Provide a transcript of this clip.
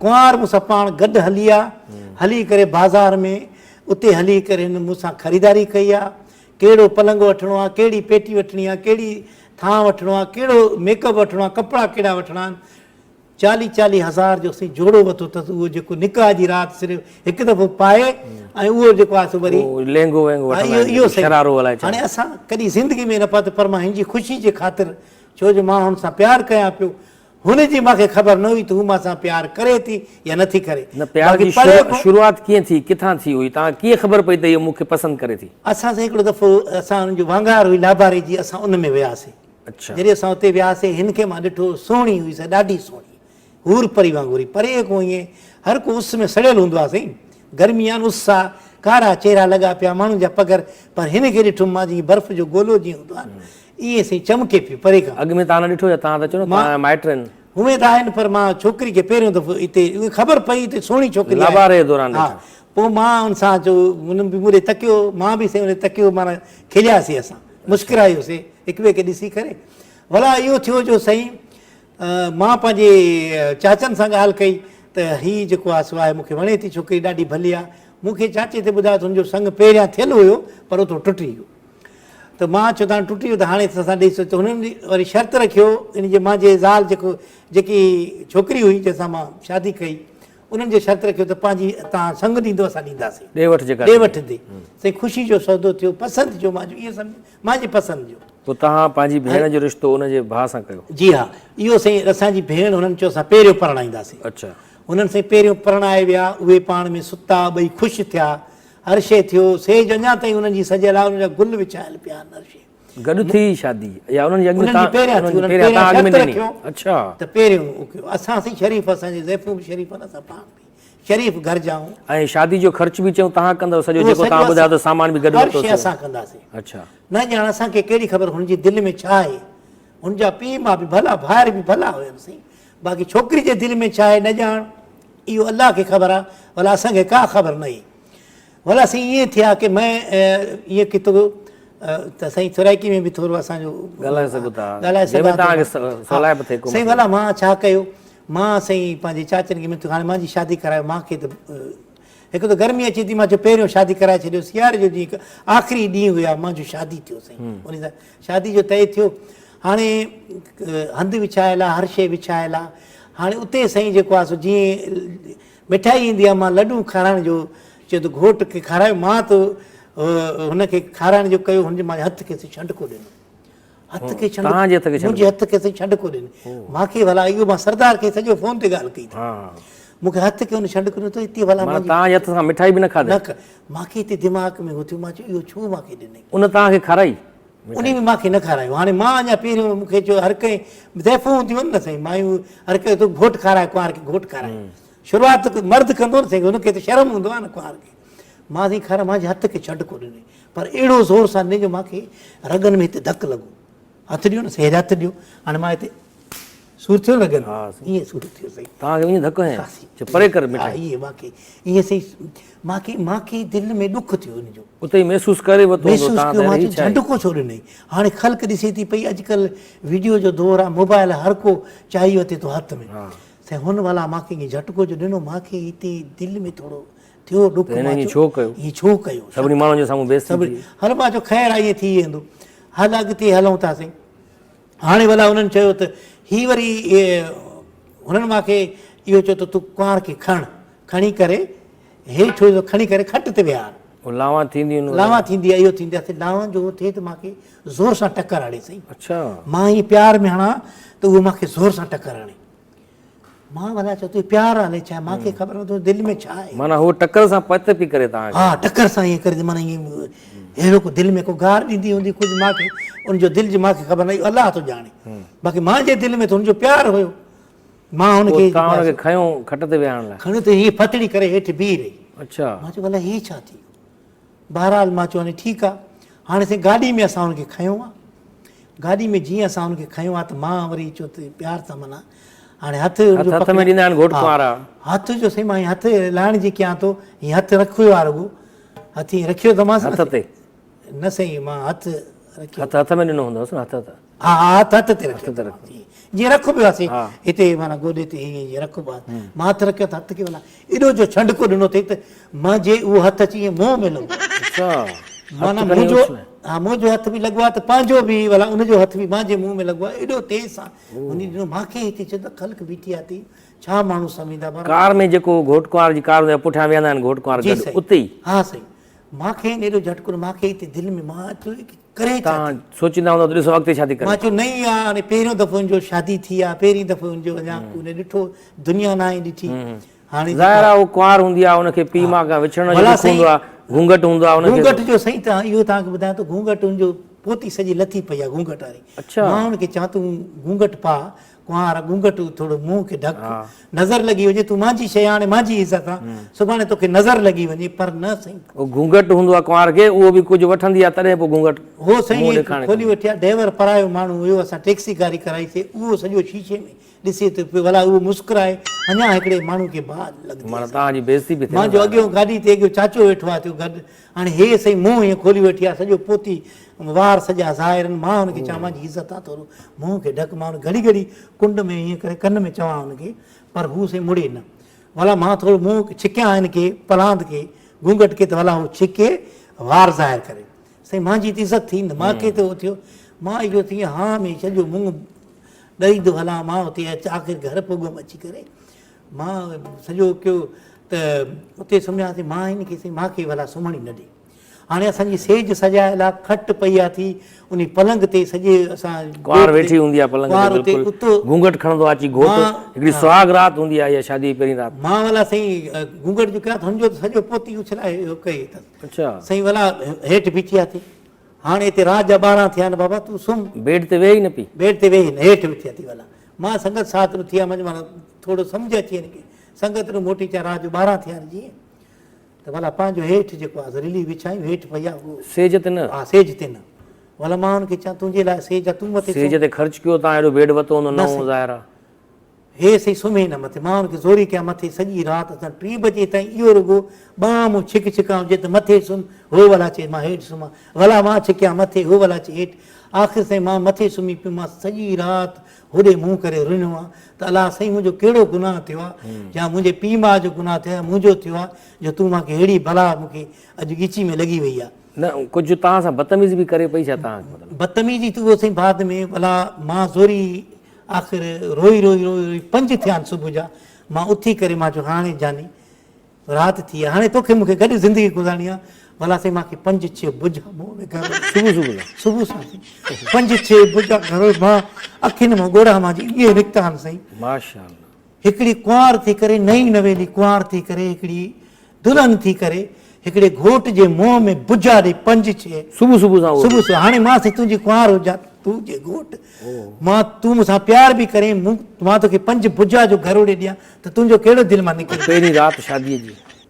ڪنوار مون سان پاڻ گڏ هلي آ، هلي ڪري بازار ۾ اتي هلي ڪري هن مون سان خريداري ڪئي آ، ڪهڙو پلنگ وٺڻو آ، ڪهڙي پيٽي وٺڻي آ، ڪهڙي ٿانء وٺڻو آ، ڪهڙو ميڪ اپ وٺڻو آ، ڪپڙا ڪهڙا وٺڻا آهن. چاليهه چاليهه هزار جو سائين جوڙو ورتو اٿس، اهو جيڪو نڪاح جي رات صرف هڪ دفعو پائي ۽ اهو جيڪو آهي سو وري اهو لهنگو وهنگو ها وٺندا اهو آهن اهو جيڪو سائين شرارو الائي ڇا. هاڻي اسان ڪڏهن زندگي ۾ نه پاتو پر مان هن جي خوشي جي خاطر ڇو جو مان هن سان پيار ڪيان پيو هن جي مان کي خبر نه هئي ته هو مان سان پيار ڪري ٿي يا نه ٿي ڪري. نه پيار باقي جي پري کان. شروعات ڪيئن ٿي ڪٿان ٿي هئي توهان کي ڪيئن خبر پئي ته هيء مون کي پسند ڪري ٿي؟ اسان سان هڪڙو دفعو اسان هن جو وانگار هئي لاباري جي اسان ان ۾ وياسين. اڇا. جڏهن اسان اتي وياسين هن کي مان ڏٺو سهڻي هئي سا ڏاڍي سهڻي حور پري وانگر هئي پري کان ائين هر ڪو اس ۾ سڙيل هوندو آهي سائين گرمي آهي نه اس آ ڪارا چهرا لڳا پيا ماڻهن جا پگهر پر هن کي ڏٺم مان جيئن برف جو گولو جيئن هوندو آهي نه ائين سائين چمڪي پيو پري کان. اڳ ۾ توهان نه ڏٺو يا توهان ته چئو نه توهان جا مائٽ آهن. هونئن ته آهن پر مان ڇوڪري کي پهريون دفعو اتي ائين خبر پئي ته سهڻي ڇوڪري آهي. لاباري جي دوران ها ڏٺو. پوء مان ان سان چيو هن به مون ڏي تڪيو مان به سائين ان ڏي تڪيو معنيٰ کلياسين اسان مسڪرايوسين هڪ ٻئي کي ڏسي ڪري ڀلا اهو ٿيو جو سائين مان پنهنجي چاچن سان ڳالهه ڪئي ته هي جيڪو آهي سو آهي مون کي وڻي ٿي ڇوڪري ڏاڍي ڀلي آهي مون کي چاچي تي ٻڌايو ته هن جو سڱ پهريان ٿيل هيو پر اتو ٽٽي ويو ته مان چيو ته هاڻي ٽٽي ويو ته هاڻي اسان ڏئي سگهون ته هنن وري شرط رکيو ان جي مانجي زال جيڪو جيڪي ڇوڪري هئي جنهن سان مان شادي ڪئي انهن جو شرط رکيو ته پنهنجي توهان سڱ ڏيندو اسان ڏينداسين. ڏي وٺ جيڪا ڏي وٺ ٿي. سائين خوشي جو سودو ٿيو پسند جو مان جو ائين سمجهه مانجي پسند جو. پوء توهان پنهنجي ڀيڻ جو رشتو ان جي ڀاء سان ڪيو. جي ها اهو سائين اسان جي ڀيڻ هنن چيو اسان پهريون پرڻائينداسين. اڇا. هنن سائين پهريون پرڻائي ويا اهي پاڻ ۾ ستا ٻئي خوش ٿيا هر شيء ٿيو سيج اڃا تائين انهن جي سجيل آهي انهن جا گل وڇايل پيا آهن هر شيء. گڏ ٿي شادي يا انهن جي اڳ ۾ انهن جي پهريان ٿي انهن پهريان پهريان اڳ ۾ شرط ڏني رکيو اڇا ته پهريون اهو ڪيو اسان سائين شريف اسان جي زائفون به شريف آهن اسان پاڻ به شريف گهر جا آهيون. ۽ شادي جو خرچ به چيون توهان ڪندؤ سڄو اهو جيڪو سڄو توهان ٻڌايو ته اسان سامان به گڏ هر شيء ورتوسين اسان ڪنداسين. اڇا. نه ڄاڻ اسان کي ڪهڙي خبر هن جي دل ۾ ڇا آهي هن جا پيء ماء به ڀلا ڀائر به ڀلا هين سائين باقي ڇوڪري جي دل ۾ ڇا آهي نه ڄاڻ اهو الله کي خبر آهي ڀلا اسان کي ڪا خبر نه هئي. ڀلا سائين ائين ٿيا ڪي مين ائين ڪتو ته سائين سرائيڪي ۾ به ٿورو اسان جو ڳالهائي سگهو ٿا ڳالهائي جنهن ۾ سگهان توهان کي ٿو سولائپ ٿئي ڪو سائين ڀلا مان ڇا ڪيو مان سائين پنهنجي چاچن کي منٿ هاڻي مانجي شادي ڪرايو مان کي ته هڪ ته گرمي اچي ٿي مان چيو پهريون شادي ڪرائي ڇڏيو سياري جو جيئن آخري ڏينهن هيا مانجو شادي ٿيو سائين ان سان شادي جو طئي ٿيو هاڻي هنڌ وڇايل آ هر شيء وڇايل آ هاڻي اتي سائين جيڪو آ سو جيئن مٺائي ايندي آ مان لڏون کارائڻ جو چيو ته گهوٽ کي کارايو مان ته هن کي کارائڻ جو ڪيو هن جي مان هٿ کي سي ڇنڊڪو ڏنو هٿ کي ڇنڊ توهان جي هٿ کي منهنجي هٿ کي سي ڇنڊڪو ڏنو مان کي ڀلا اهو مان سردار کي سڄو فون تي ڳالهه ڪئي ته مون کي هٿ کي هن ڇنڊڪو ڏنو ته هتي ڀلا معنيٰ توهان جي هٿ سان مٺائي به نه کاڌي نه مان کي هتي دماغ ۾ هو ٿيو مان چيو اهو ڇو مان کي ڏني ان توهان کي کارائي انهي به مان کي نه کارايو. هاڻي مان اڃا پهريون مون کي چيو هر ڪنهن زائفون هونديون آهن نه سائين مايون هر ڪنهن تون گهوٽ کاراء ڪنوار کي گهوٽ کاراء شروعات مرد ڪندو نه سائين هن کي ته شرم هوندو آهي نه ڪنوار کي مان سائين کارا مان جي هٿ کي ڇنڊڪو ڏني پر اهڙو زور سان ڏني جو مان کي رڳن ۾ هتي ڌڪ لڳو هٿ ڏيو نه سائين هٿ ڏيو هاڻي مان هتي سور ٿيو نه رڳن ۾ ائين سور ٿيو سائين. توهان کي ائين ڌڪ هنيائين چي پري ڪر مٺائي. ها ائين مان کي ائين سائين مان کي مان کي دل ۾ ڏک ٿيو ان جو. اتي ئي محسوس ڪري ورتو هوندو محسوس توهان ڪيو ته مان هي چيو ڇا آهي. جهنڊڪو ڇو ڏنئي هاڻي خلق ڏسي ٿي پئي اڄڪلهه ويڊيو جو دور آ موبائل هر ڪو چاهي وتي ٿو هٿ ۾ سائين هن ڀلا مان کي ائين جهٽڪو جو ڏنو مان کي هتي دل ۾ ٿورو ٿيو ڏک ته هن مان ائين چيو ڇو ڪيو ائين ڇو ڪيو سڀني ماڻهن جي سامهون بيعزتي سڀني ٿي. هل مان چيو خير آ ائين ٿي ويندو هل اڳتي هلون ٿا سائين. هاڻي ڀلا هنن چيو ته هي وري هنن مان کي اهو چيو ته تون ڪنوار کي کڻ، کڻي ڪري هيٺ کڻي ڪري کٽ تي ويهار. هو لاوان ٿينديون آهن. لاوان ٿيندي آهي اهو ٿيندي آهي لاوان جو ٿئي ته مان کي زور سان ٽڪر هڻي سائين. اڇا. مان ائين پيار ۾ هڻان ته اهو مان کي زور سان ٽڪر هڻي. مان ڀلا چيو ته پيار آ الائي ڇا مان کي خبر نه ته دل ۾ ڇا آهي. معنيٰ هوء ٽڪر سان پت پئي ڪري توهان کي. ها ٽڪر سان ائين ڪري معنيٰ ائين اهڙو ڪو دل ۾ ڪو گار ڏيندي هوندي ڪجهه مان کي ان جو دل جي مان کي خبر نه اهو الله ٿو ڄاڻي باقي مان جي دل ۾ ته هن جو پيار هيو مان هن کي پوء توهان هن کي کنيو کٽ تي ويهارڻ لاء. کنيو ته هيء ڦٿڙي ڪري هيٺ بيهي رهي. اڇا. مان چيو ڀلا هي ڇا ٿي ويو. بهرحال مان چيو هاڻي ٺيڪ آ. هاڻي سائين گاڏي ۾ اسان هن کي کنيو آ. گاڏي ۾ جيئن اسان هن کي کنيو آ ته مان وري چيو ته پيار سان معنيٰ هاڻي هٿ هٿ هٿ ۾ ڏيندا آهن گهوٽ ڪنوارا. هٿ جو سائين مان هٿ لاهڻ جي ڪيان ٿو هي هٿ رکيو آ رڳو هٿ ائين رکيو ته مانس هٿ تي نه سائين مان هٿ رکيو هٿ هٿ ۾ ڏنو هوندوس نه هٿ هٿ ها ها هٿ هٿ تي رکيو هٿ تي رکيو. جيئن رکبو آهي هتي معنيٰ گوڏي تي هيئن جيئن رکبو آهي. مان هٿ رکيو ته هٿ کي معنيٰ ايڏو جو ڇنڊڪو ڏنو اٿئي ته منهنجي اهو هٿ اچي ائين منهن ۾ لڳو. اڇا معنيٰ منهنجو ها منهنجو هٿ به لڳو آهي ته پنهنجو به ڀلا ان جو هٿ به مانجي منهن ۾ لڳو آهي ايڏو تيز سان هن ڏنو مان کي هتي چيو ته خلق بيٺي آهي تي ڇا ماڻهو سمجهندا پر ڪار ۾ جيڪو گهوٽ ڪنوار جي ڪار هوندي آهي پٺيان ويهندا آهن گهوٽ ڪنوار گڏ اتي ئي. ها سائين مان کي هن ايڏو جهٽڪو ڏنو مان کي هتي دل ۾ مان چيو ڪري ڇا ٿي. توهان سوچيندا هوندا ته ڏسو اڳتي ڇا ٿي ڪري. مان چيو نئين آ هاڻي پهريون دفعو هن جو شادي ٿي آ پهرين دفعو هن جو اڃا هن ڏٺو دنيا ناهي ڏٺي هاڻي ظاهر آ هو ڪنوار هوندي آ ان کي پيء ماء کان وڇڙڻ جو ڏک هوندو آ گهونگهٽ هوندو آ ان کي. گهونگهٽ جو سائين ته اهو توهان کي ٻڌايان ٿو گهونگهٽ هن جو پوتي سڄي لٿي پئي آ گهونگهٽ واري مان هن کي چوان تون گهونگهٽ پاء ڪنوار گهونگهٽ ٿورو منهن کي ڍڪ، نظر لڳي وڃي، تون مانجي شيء آهين، هاڻي مانجي عزت آ، سڀاڻي توکي نظر لڳي وڃي، پر نه سائين. اهو گهونگهٽ هوندو آ ڪنوار کي، اهو به ڪجهه وٺندي آ تڏهن پوء گهونگهٽ هو سائين منهن ڏيکارڻ کولي وٺي آ، ڊئيور پرايو ماڻهو هيو، اسان ٽيڪسي گاري ڪرائي سي، اهو سڄو شيشي ۾ ڏسي ٿو پيو، ڀلا اهو مسڪرائي، اڃا هڪڙي ماڻهو کي باهه لڳندي معنيٰ توهان جي بيعزتي به ٿئي نه مانجو اڳيون گاڏي تي اڳيون چاچو ويٺو آ ٿيو گڏ، هاڻي هي سائين منهن ائين کولي ويٺي آ، سڄو پوتي وار سڄا ظاهر آهن، مان هن کي چوان مانجي عزت آ ٿورو منهن کي ڍڪ، مان هن گهڙي گهڙي ڪنڊ ۾ ائين ڪري ڪن ۾ چوان هن کي پر هو سائين مڙي نه. ڀلا مان ٿورو منهن ڇڪيان هن کي پلاند کي گهونگهٽ کي ته ڀلا هو ڇڪي وار ظاهر ڪري. سائين مانجي ته عزت ٿي نه مان کي ته اهو ٿيو مان اهو ٿي هان ۾ سڄو منهن ڏئي ٿو هلان مان اتي آخر گهر پڳم اچي ڪري مان سڄو ڪيو ته اتي سمهياسين مان هن کي سائين مان کي ڀلا سمهڻ ئي نه ڏي. هاڻي اسان جي سيج سجايل آ، کٽ پئي آ ٿي، انهي پلنگ تي سڄي اسان ڪنوار ويٺي هوندي آ پلنگ تي بلڪل گهونگهٽ کڻندو آ اچي گهوٽ، هڪڙي سهاڳ رات هوندي آ اها شادي جي پهرين رات. مان ڀلا سائين گهونگهٽ جو ڪيان ته هن جو ته سڄو پوتي اڇلائي اهو ڪئي اٿس. اڇا. سائين ڀلا هيٺ بيٺي آ ٿي. هاڻي هتي رات جا 12 ٿيا آهن بابا تون سمهه. بيڊ تي ويهي نه پئي. بيڊ تي ويهي نه هيٺ ويٺي آ ٿي ڀلا. مان سنگت ساٿ نه ٿي آ منجهه معنيٰ ٿورو سمجهه اچي هن کي. سنگت نه موٽي چيان رات جو 12 ٿيا آهن جيئن. ته ڀلا پنهنجو هيٺ جيڪو آ رلي وڇايون هيٺ پئي آ اهو. سيج تي نه. ها سيج تي نه. ڀلا مان هن کي چيان تنهنجي لاء سيج آ تون مٿي سيج تي خرچ ڪيو تان اهڙو بيڊ ورتو هوندو نئون ظاهر آ. هي سائين سمهي نه مٿي. مان هن کي زوري ڪيان مٿي سڄي رات اسان ٽي بجي تائين اهو رڳو ٻانهن مون ڇڪ ڇڪان هجي ته مٿي سمهه هو ڀلا چئي مان هيٺ سمهان ڀلا مان ڇڪيان مٿي هو ڀلا چئي هيٺ آخر سائين مان مٿي سمهي پيم مان سڄي رات هوڏي منهن ڪري رنيو آ ته الله سائين منهنجو ڪهڙو گناهه ٿيو آ يا منهنجي پيء ماء جو گناهه ٿيو آ يا منهنجو ٿيو آ جو تون مان کي ههڙي بلا مون کي اڄ ڳچي ۾ لڳي وئي آ. نه ڪجهه توهان سان بدتميزي به ڪري پئي ڇا توهان کي مطلب. بدتميزي ته اهو سائين بعد ۾ ڀلا مان زوري آخر روئي روئي روئي روئي پنج ٿيا آهن صبح جا مان اٿي ڪري مان چيو هاڻي جاني رات ٿي آهي هاڻي توکي مون کي گڏ زندگي گذارڻي آهي ڀلا سائين مان کي پنج ڇهه بجا منهن ۾ گهر صبح صبح سان صبح سان سائين پنج ڇهه بجا گهر مان اکين مان ڳوڙها مان جي اهي نڪتا آهن سائين. ماشاء الله. هڪڙي ڪنوار ٿي ڪري نئين نويلي ڪنوار ٿي ڪري هڪڙي دلهن ٿي ڪري هڪڙي گهوٽ جي منهن ۾ بجا ڏئي پنج ڇهه صبح صبح سان صبح صبح هاڻي مان سائين تنهنجي ڪنوار هجان تون جي گهوٽ مان تون مون سان پيار به ڪرين مون مان توکي پنج بجا جو گهروڙي ڏيان ته تنهنجو ڪهڙو دل مان نڪري پهرين رات شاديء جي.